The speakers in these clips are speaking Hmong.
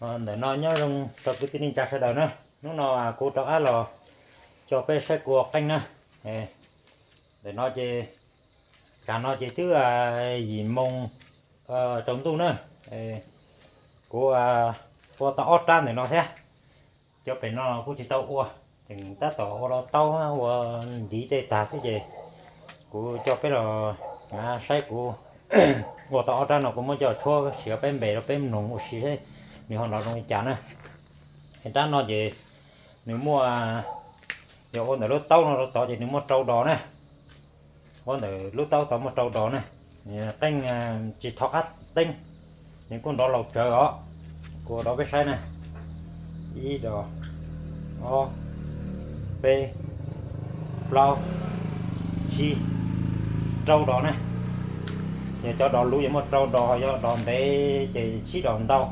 Ntawm no nyob zoo rau kwv tij neej tsa sawv daws na. Hnub no kuv rov qab los coj peb saib kuv ua qeej na. Ntawm no ces, tsam no ces twb yim moo tsaus ntuj na. Kuv ua tau ob rab ntawm no thiab. Cov pem no kuj tsis tau ua, ces tab tom ua los taub ua ntiv tej tag xwb ces kuv coj peb los saib kuv ua tau ob rab no kuv muab coj tshuab siav peb npe rau peb mloog ua si seb nws ho nrov zoo li cas na. Rab no ces nws muaj, yog ua ntawm lub taub no rau tod ces nws muaj rau dos na. Ua ntawm lub taub tod muaj rau dos na. Qeej tsis thov qab teeb, nws kuj nrov laus tsawv os. Kuv ua rau peb saib na. Ib dos, ob, peb, plaub, tsib, rau dos na. Yog cov dos luv yog muaj rau dos, yog dos ntev ces tsib dos ntau.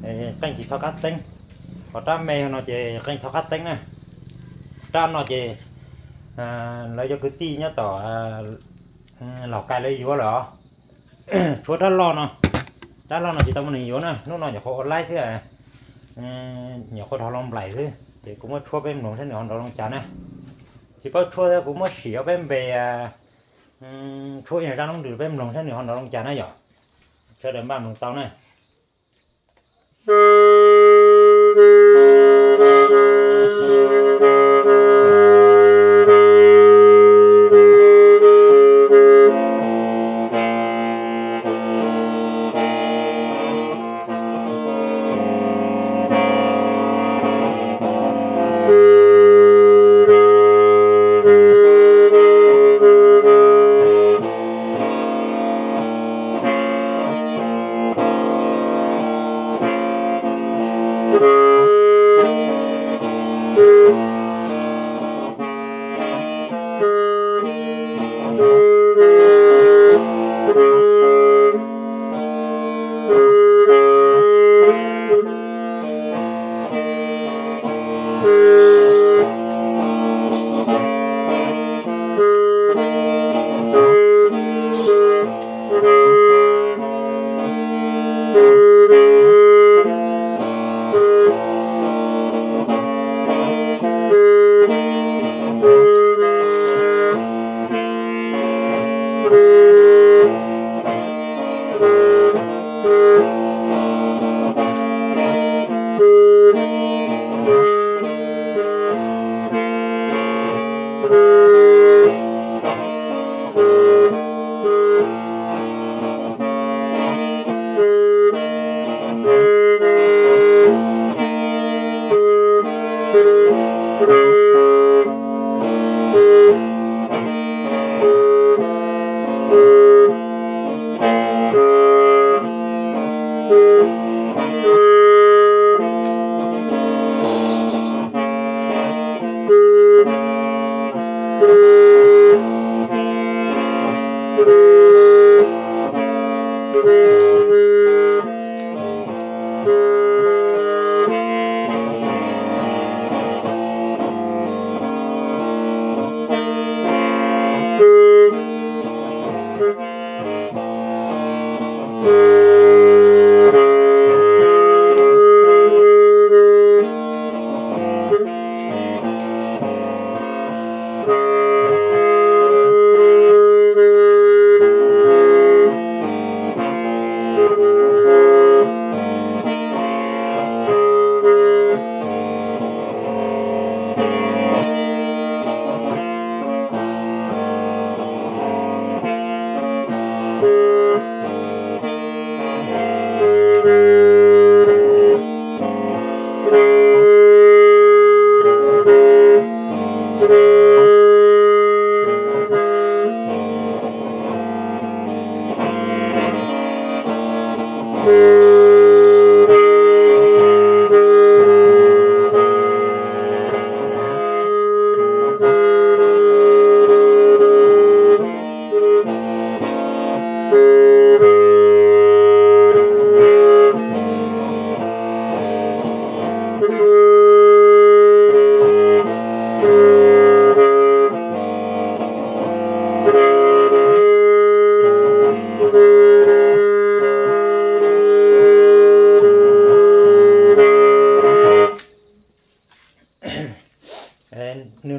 Qeej tsis thov qab teeb. Ho rab me no ces qeej thov qab teeb na. Rab no ces lawv cov kwv tij nyob tom Laus Kais lawv yuav lawm os. Tshuav rab loj no, rab loj no tsis tau muaj neeg yuav na, hnub no nyuam qhuav ua laib xwb, nyuam qhuav dhos los nplaim xwb ces kuv muab tshuab peb mloog saib nws ho nrov zoo cas na. Tsis paub tshuab thiab kuv muab sim ua peb npe, tshuab ib zaj noob nrws peb mloog saib nws ho nrov zoo cas na yom. Sawv daws npaj mloog tau na.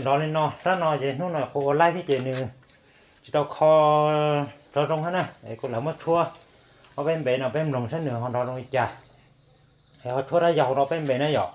Nrov li no, rab no ces hnub no kuv ua laib thiab ces nws tsis tau kho nrov zoo thiab na, es kuv lam muab tshuab ob peb npe no peb mloog saib nws ho nrov zoo li cas, es ho tshuab rab yaus rau peb npe na yom.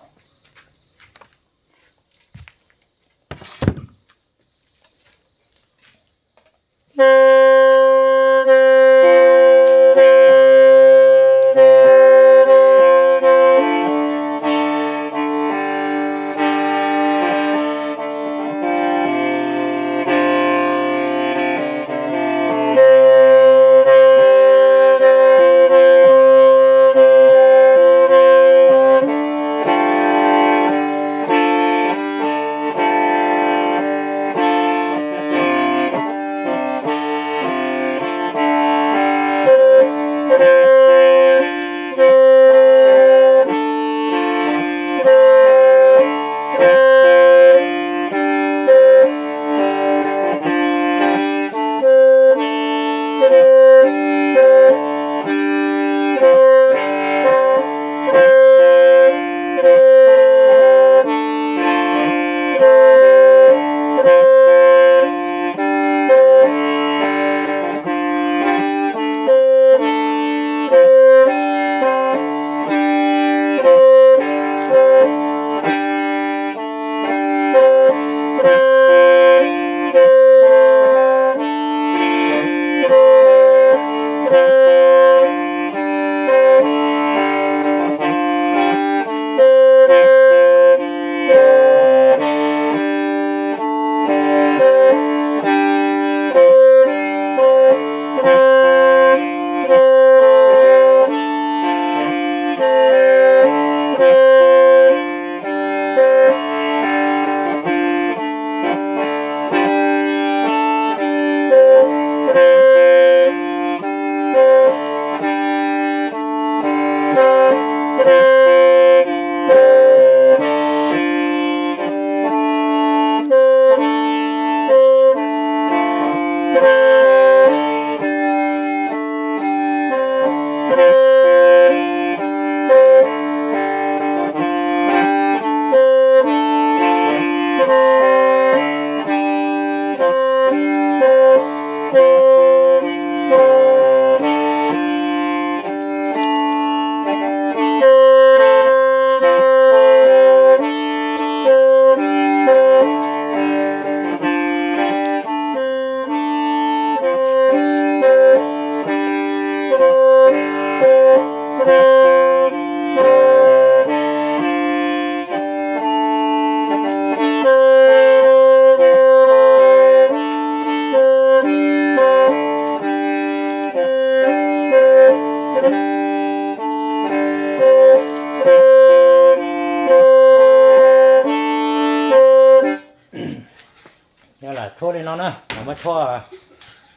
Yog lam tshuab li no na, lam muab tshuab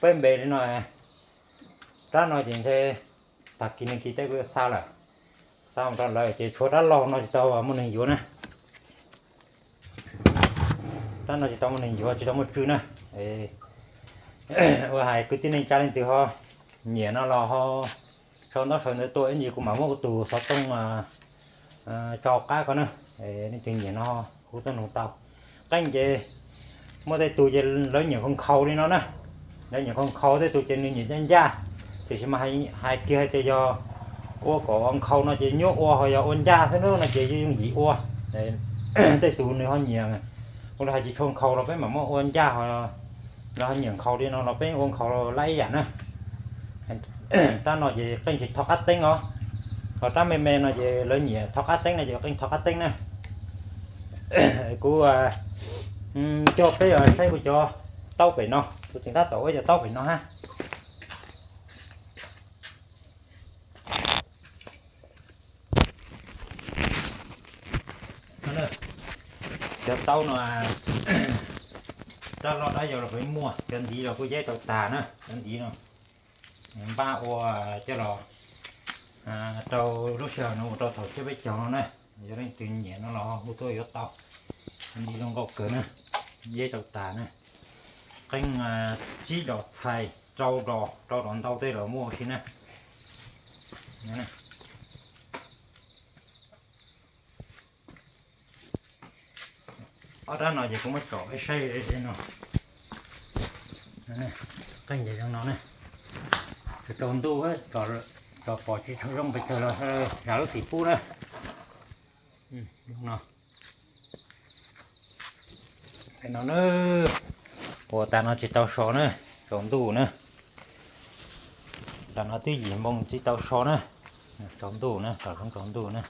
peb npe li no. Rab no ces ntshe tag kis neeg kis tej kuv yuav xa lawm, xa mus rau lawv ces tshuav rab laug no tsis tau muaj neeg yuav na. Rab no tsis tau muaj neeg yuav, tsis tau muaj tswv na. Ua hais kwv tij neej tsa leej twg ho nyiam no los ho sau ntaub sau ntawv tuaj ib ntsis kuv mam muab kuv tus xov tooj tso qab ko na. Leej twg nyiam no hu tuaj nug tau. Qeej ces muaj tej tus ces lawv nyiam nkhaus nkhaus li no na, lawv nyiam nkhaus nkhaus, tej tus ces nws nyiam ncaj ncaj. Tiam sis mas hais kiag hais tias yog ua kom nkhaus no ces nyuaj ua, ho yog ua ncaj xwb no ces yeej yooj yim ua. Tej tus nws ho nyiam, ua li hais tsis tshua nkhaus los peb mam muab ua ncaj, ho lawv ho nyiam nkhaus li no los peb ua nkhaus los lab ib yam na. Rab no ces qeej tsis thov qab teeb os, ho rab me me no ces lawv nyiam thov qab teeb no ces qeej thov qab teeb na. Kuv coj peb saib kuv cov taub pem no, kuv tseem tab tom ua cov taub pem no hab. Cov taub no, rab loj rab yau los peb muaj, cov ntiv los kuj yeb tau tag na, cov ntiv no npaj ua coj los rau lub sij hawm no ua rau thaum tsiab peb caug no na. Yog leej twg nyiam no los hu tuaj yuav tau. Cov ntiv zoo nkauj kawg na, yeb tau tag na. Qeej tsib dos txhais, rau dos, rau dos ntau tej los muaj ua si na. Ob rab no ces kuv muab tsom peb saib no. Qeej ces zoo no ne. Tsaus ntuj, tsom pom tsis zoo pes tsawg los zam lub txim pub na. No, no na, ua tas no tsis tau so na, tsaus ntuj na. Tas no twb yim moo tsis tau so na, tsaus ntuj na, tsaus ntuj na.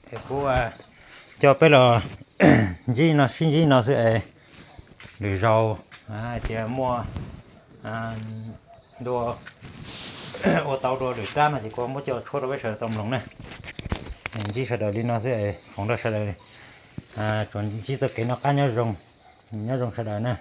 Es kuv coj peb los ntsib no, sib ntsib no xwb es lwm zaus hais tias muaj dua ua tau dua lwm rab no ces kuv muab coj tshuab rau peb sawv daws tau mloog na. Ntsib sawv daws li no xwb es foom nrog sawv daws tsuas ntsib txoj kev noj qab nyob zoo, nyob zoo sawv daws na.